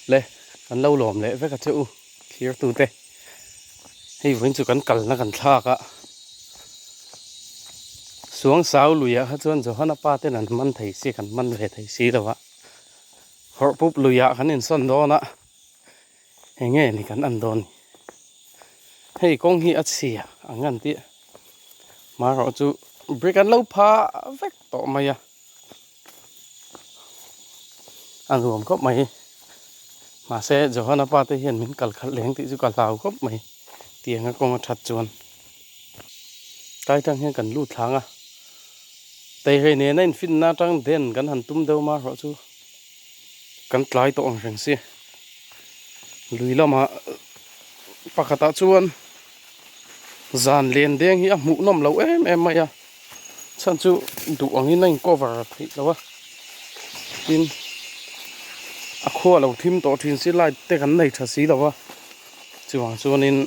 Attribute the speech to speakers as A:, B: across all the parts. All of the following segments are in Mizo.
A: Le kan lo lawm leh vek a che u thlir tute hei vawiin chu kan kalna kan thlak a suang sau luiah kha chuan Johana pa ten an man thei si kan man ve thei si lo a hawrh pup luiah kan insawn dawn a eng nge ni kan en dawn ni hei kawng hi a chhia ang an tih marawh chu brick an lo pha vek tawh mai a. A nuam khawp mai mahse Johana pa te hian min kal khalh leng tih chu ka hlau khawp mai tiang a kawng a that chuan tlai tang hian kan lut thlang a teirei nena infinna atang den kan han tum deuh ma erawh chu kan tlai tawh ang reng si lui lamah pakhatah chuan zan len deng hi a hmuh nawm loh em em mai a. Chhan chu duh angin a in cover theih loh a tin a khua lo thim tawh thin si light te kan nei tha si lo a chuvang chuanin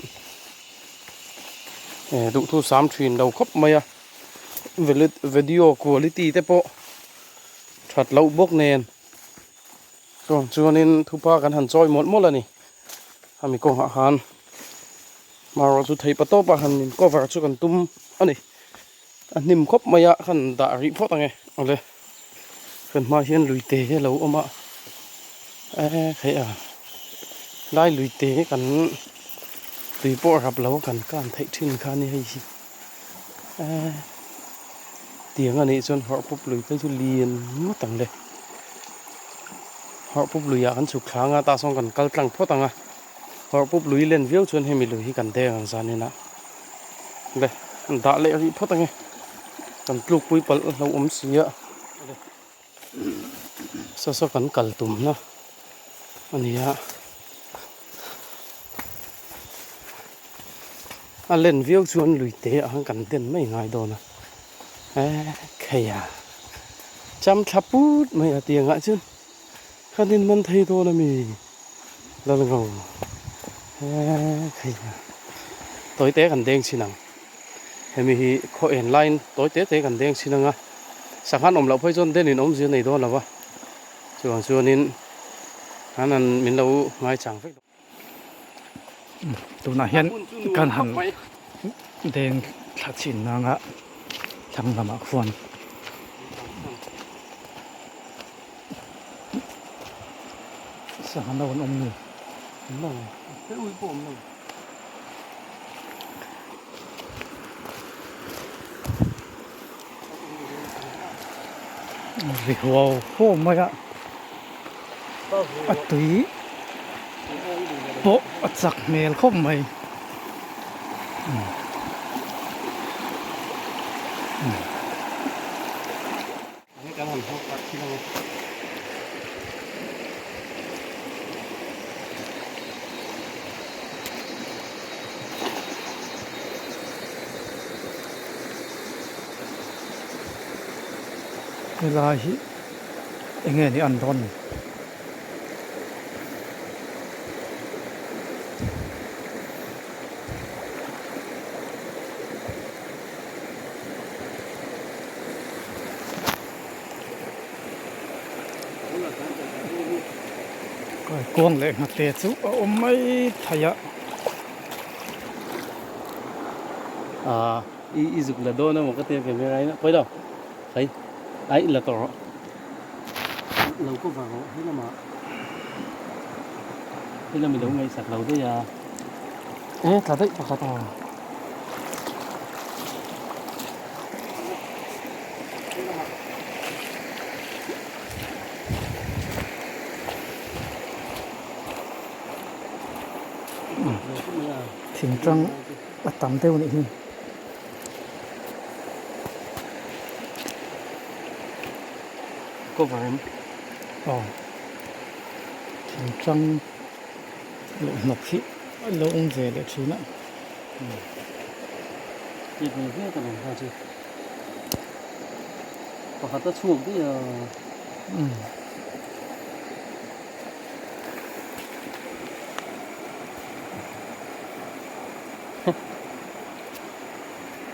A: eh duhthu sam thin lo khawp mai a video quality te pawh that loh bawk nen chuvang chuanin thupa kan han chawi mawlh mawlh a ni ami kawngah khan. Marawh chu theih pa tawp a han in cover chu kan tum a ni a hnim khawp mai a khan dah rih phawt ang e awle kan hma hian lui te hi a lo awm a eh hei a lai lui te kan tui pawh rap lo a kan kan theih thin kha a ni hei hi eh tiang a nih chuan hawrh pup lui phei chu lian ngawt ang le hawrh pup lui ah kan chhuk thlang a tah sawn kan kal tlang phawt ang a. Hawrh pup lui len viau chuan hemi lui hi kan deng ang zanin ah le an dah leh rih phawt ange kan tluk pui palh a hlauhawm si a saw saw kan kal tum na a ni a a len viau chuan lui te ah khan kan den mai ngai dawn a eh khei a cham thla put mai a tiang ah chuan khan in man thei dawn a mi. Lalro he khei a tawi te kan deng chhin ang hemi hi khaw en laiin tawi te te kan deng chhin ang a sanghan awm loh phei chuan den in awmzia nei dawn lo va chuvang chuanin an han min lo ngaichang vek dawn.
B: Tunah hian kan han deng thla chhin nanga thlang lamah khuan. Sangha no an awm ni.
A: Awm lo. He ui pawh awm lo.
B: Ri huau huau mai a. A tui pawh a chak hmel khawp mai. Helai hi eng nge ni an dawn ni. Kaikuang leh nghate chu a awm mai thei a.
A: Aaa i i zuk la dawn emaw ka tia camera in a pawi lo hei ai la tawh rawh lo cover rawh he lamah he lam i lo ngaihsak lo daih a e tla daih pakhat a.
B: Thing tang a tam deuh anih hi.
A: Cover em?
B: Aw thing tang leh hnawk hi a lo awm ve leh thin a.
A: Tih hmel viau ka lo kha chu pakhat a chhuak daih a.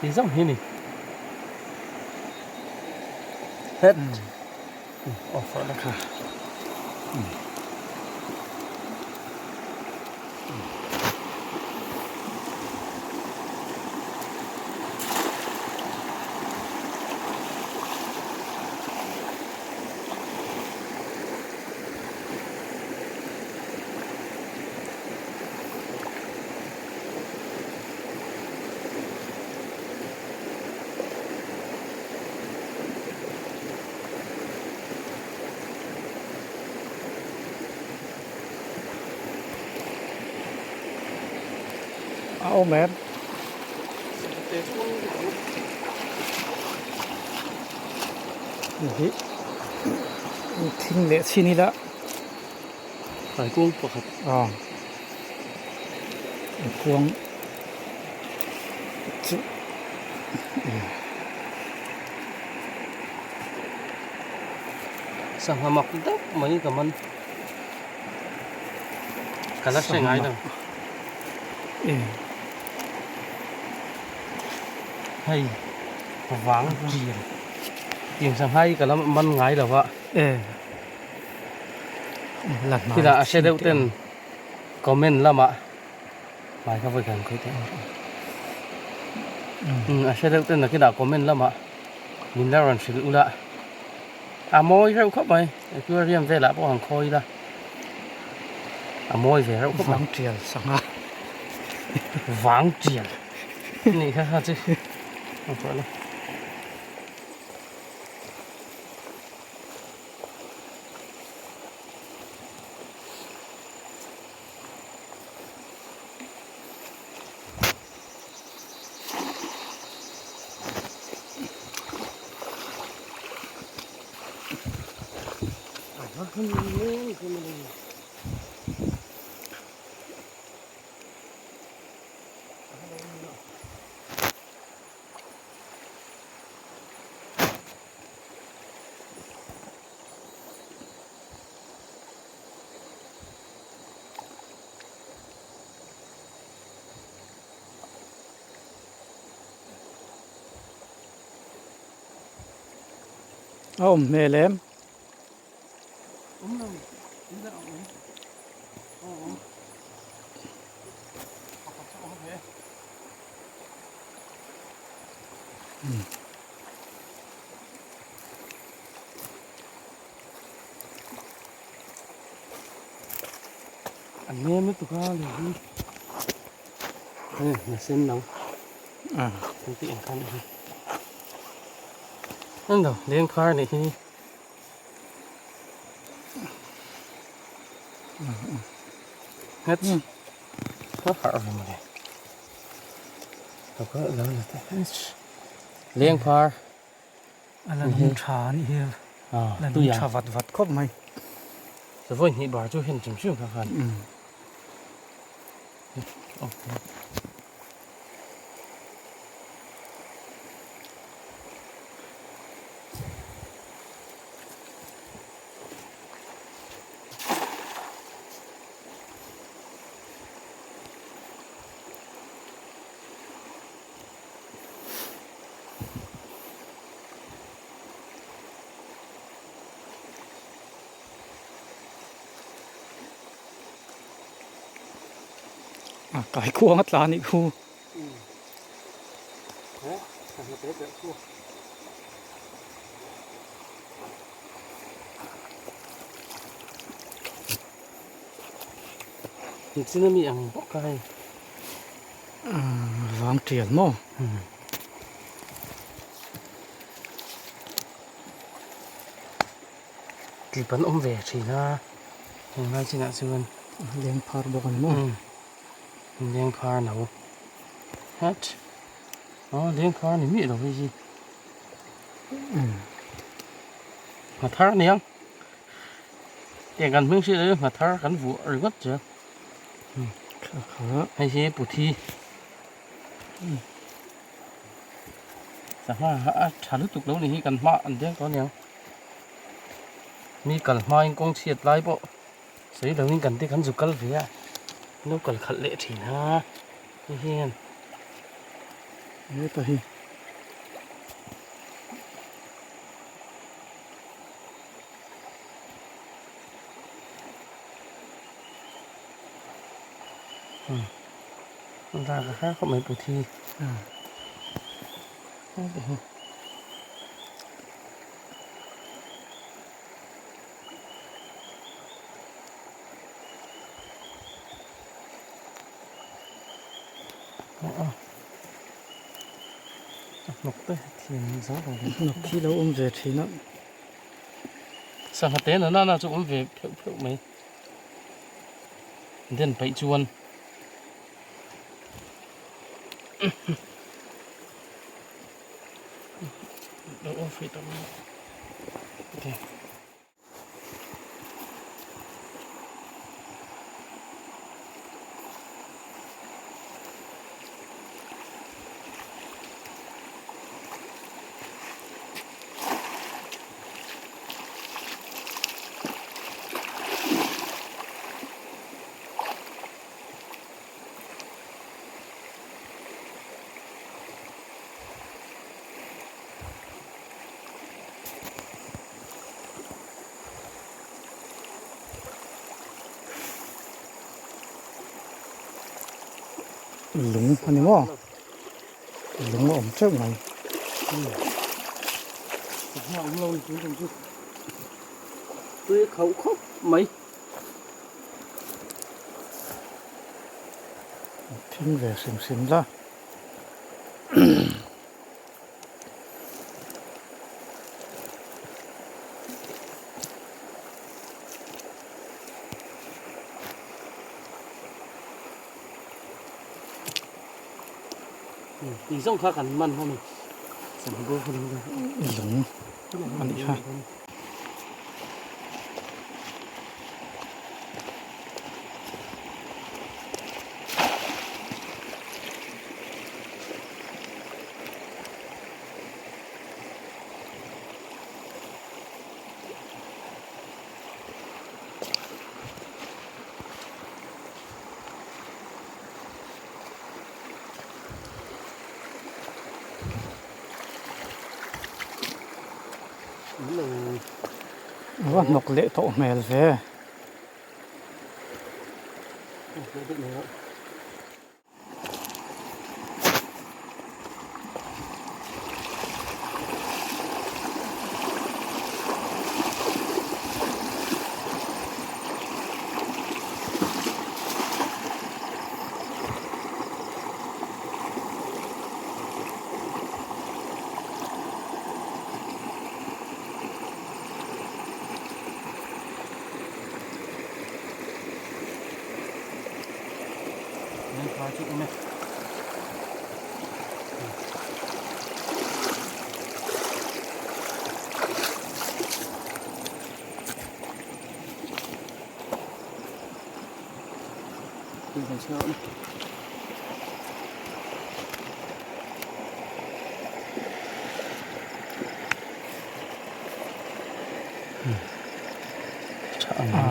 A: Ti zauh hi ni. Het. Off rawh la kha.
B: A awm em? Hei hi thing leh chhin ila.
A: Kaikuang pakhat.
B: Aw. Kaikuang chu
A: Sangha mak deuh mai ka man. Ka la hre ngai lo. Hei vang tial tiang sangha hi ka la man ngai lo a. Khilah a hre deuh ten comment lamah hmai kha vawi khan khawih teh a hre deuh ten nakinah comment lamah min la rawn hrilh ula. A mawi reuh khawp mai aquarium velah pawh han khawi ila a mawi ve reuh khawp mai.
B: Vang tial sangha.
A: Vang tial nih kha kha chu a tawh lo.
B: A awm hmel em?
A: Awm lo, in a awm. Aw awm. Pakhat chu awm ve. An nem lutuk a lei hi hei a sen lo an tih ang khan hi an lo leng khar nih hi nghet a harh ve mawle leng phar
B: A la nung tha a nih hi a la nung tha vat vat khawp mai.
A: Vawi hnih bar chu hen chim chim kha khan.
B: A kai khuang a tla a nih khu.
A: Chin ami ang bawk a hei.
B: Vang tial maw?
A: Tlip an awm ve thin a, heng lai chinah chuan
B: leng phar bawk a ni maw?
A: Leng phar no hat aw leng phar ni miah lo hei hi ngha thar a ni ang tiang kan hming hriat hi ngha thar kan vuah ringawt che. Hei hi puthi sangha a tha lutuk lo ni hi kan hma an deng tawh aniang mi kal hmain kawng chhiat lai pawh sawi lovin kan te kan zu kal ve a an lo kal khalh leh thin a hei hian
B: heta hi.
A: Ra ka har khawp mai puthi. Hnawk te thiam zo lo.
B: Hnawk khi lo awm ve thin a.
A: Sangha te na na chu awm ve pheuh pheuh mai. Den paih chuan. Lo off rih tawh mai a. Okay.
B: Lung a ni maw lung a awm teuh mai.
A: Tui khauh khawp mai.
B: Thim ve hrim hrim la.
A: Tih zawng kha kan man a ni.
B: Lung a nih kha. A va hnawk leh tawh hmel ve.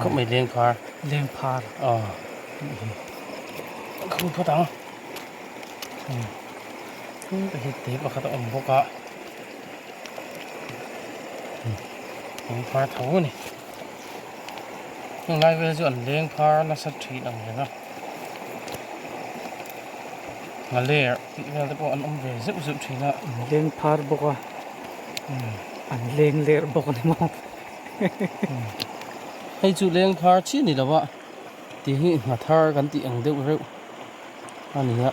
A: Khawp mai leng phar.
B: Leng phar.
A: Aw. Khu phawt ang. Ka hi te pakhat a awm bawk a. Leng phar tho a ni. Heng lai vel chu an leng phar nasa thin ang reng a. Nghaler tih vel te pawh an awm ve zeuh zeuh thin a.
B: An leng phar bawk a. An leng ler bawk a ni maw.
A: Hei chu leng phar chiah ni lo a tih hi hna thar kan tih ang deuh reuh a ni a.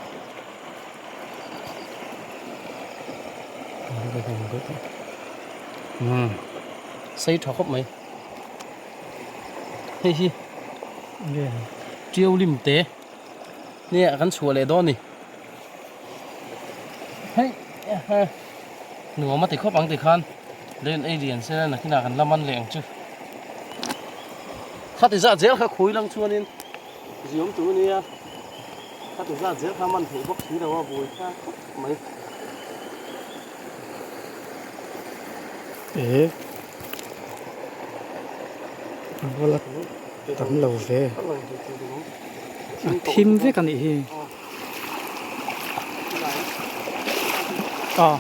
A: Sei tha khawp mai. Hei hi tiau lim te nia kan chhuah leh dawn a ni. Hei nuam a ti khawp ang tikhan len ei lian se nakinah kan la man leh ang chu. Khati zat zel kha khui lang chuanin ziawm tur a nia khati zat zel kha man theih bawk si lo a buai thlak khawp mai.
B: E a bula tam lo ve a thim vek a nih hi aw.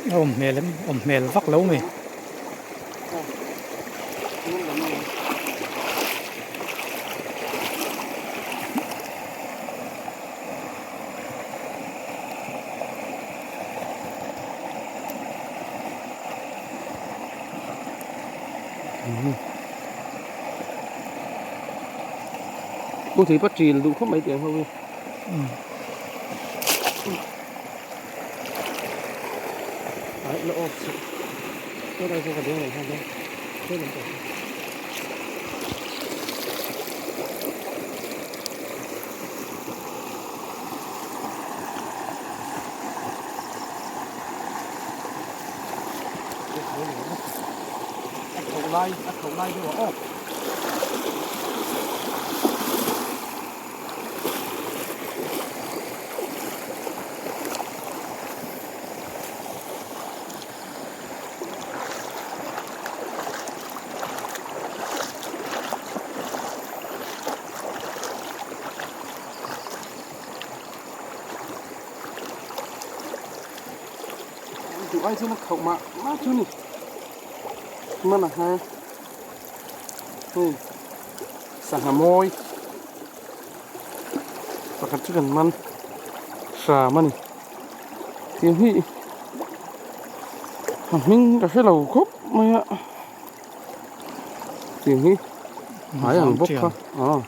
B: A awm hmel em awm hmel vak lo mai.
A: Pu thei pa ṭil duh khawp mai tiang ho hi. Ai la off chih. Saw lai saw ka deng leh nghal dawn. Saw lam pawh. A tho lai a tho lai deuh a aw. Duh ai chuan a khauh mah mah chu ni man a hma hei sangha mawi pakhat chu kan man hram a ni tiang hi a hming ka hre lo khawp mai a tiang hi hmai ang bawk kha aw.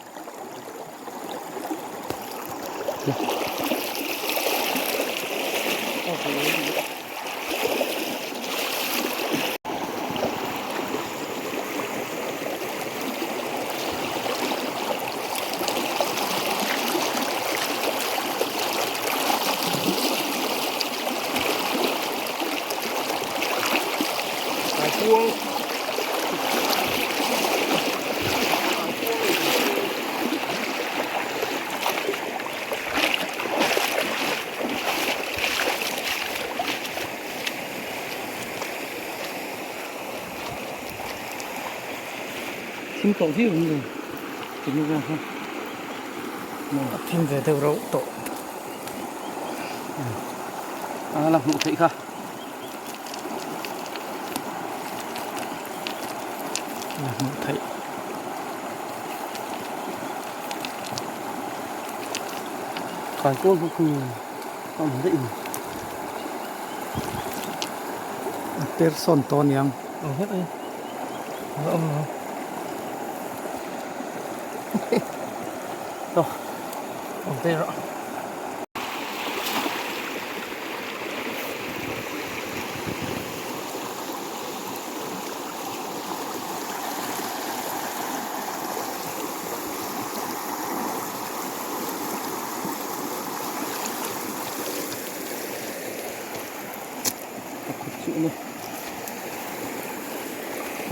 A: Thim tawh viau ang lo tih vel kha
B: a thim ve deuh reuh tawh
A: a la hmuh theih kha.
B: La hmuh theih.
A: Kai kual bawk hi a awm daih mai.
B: A per sawn tawh aniang.
A: Awm hlek a ni. A awm lo. Tawh awm daih rawh.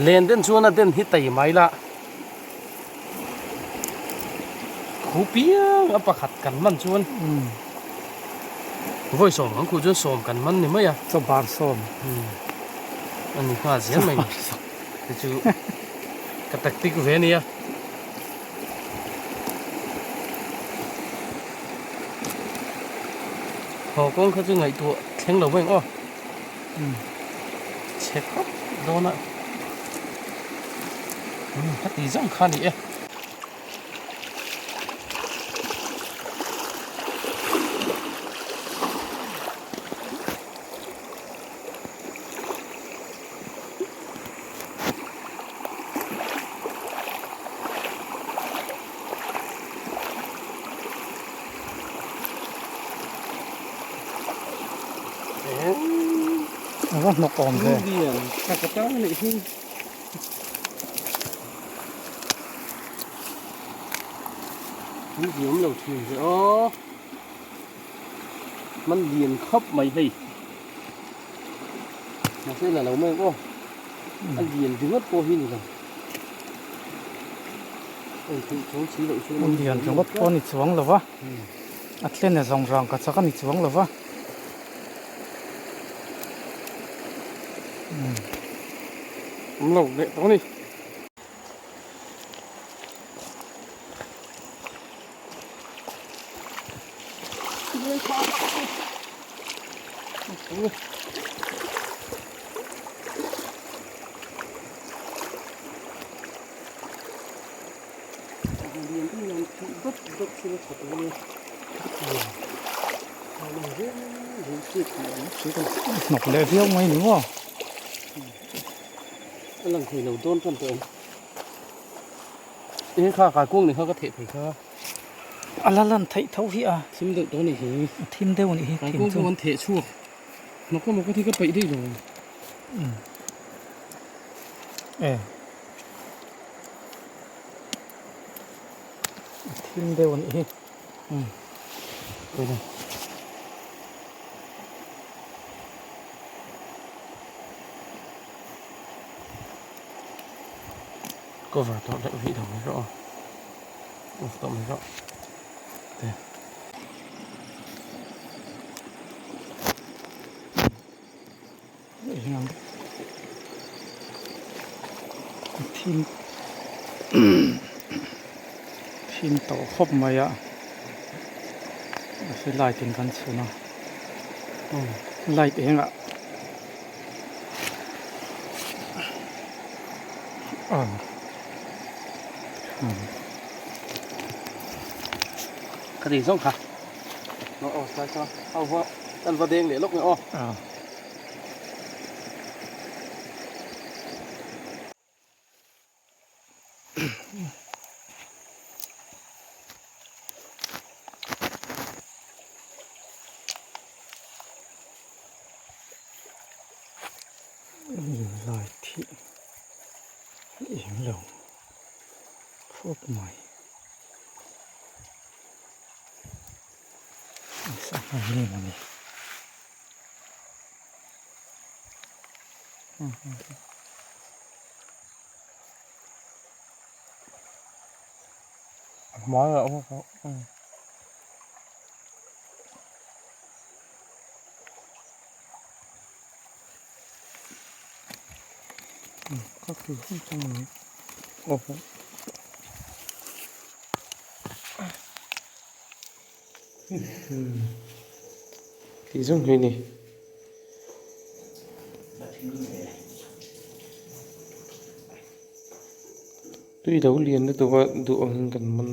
A: Len den chuan a den hi tei mai la khu piang a pakhat kan man chuan vawi sawm ang khuh chuan sawm kan man ni mai a
B: chaw bar sawm
A: a ni nghal zel mai ni te chu ka tactic ve a nia. Haw kawng kha chu ngaihtuah thleng lo mai ang aw chhe khawp dawn a heti zawng kha a ni e.
B: A va hnawk awm ve.
A: Liam lo thin ve aw. Man lian khawp mai hei. Mahse la lo mai ang aw. A lian ringawt pawh hi ni lo. Eng theih chuang si loh chuan.
B: A lian ringawt pawh a ni chuang lo va. A thlen a zawng rang ka chak a ni chuang lo va.
A: Awm lo leh tawh a ni.
B: Hnawk leh viau mai ni maw?
A: A lang thei lo dawn tan tawh em? E kha kai kuang nih kha ka theh thei kha.
B: A la lan theih tho hi a.
A: Thim deuh tawh nih hi.
B: A thim deuh nih hi.
A: Kai kuang chu an theh chhuak. Hnawk emaw ka thi ka peih daih lo.
B: E. A thim deuh nih hi.
A: Cover tawh leh rih lo mai rawh aw off tawh mai rawh te.
B: Thim thim tawh khawp mai a mahse light in kan chhun a light eng ah
A: Ka ti zawng kha aw sai saw ho pawh kan va deng leh lawk nge aw.
B: Lai thih eng lo khawp mai sangha nge mawni.
A: A hmaiah a awm a. Tih zawng hi a ni. Tui lo lian lutuk a duh angin kan man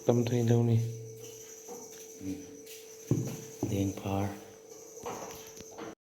A: tam thei lo a ni.
B: Dengphar.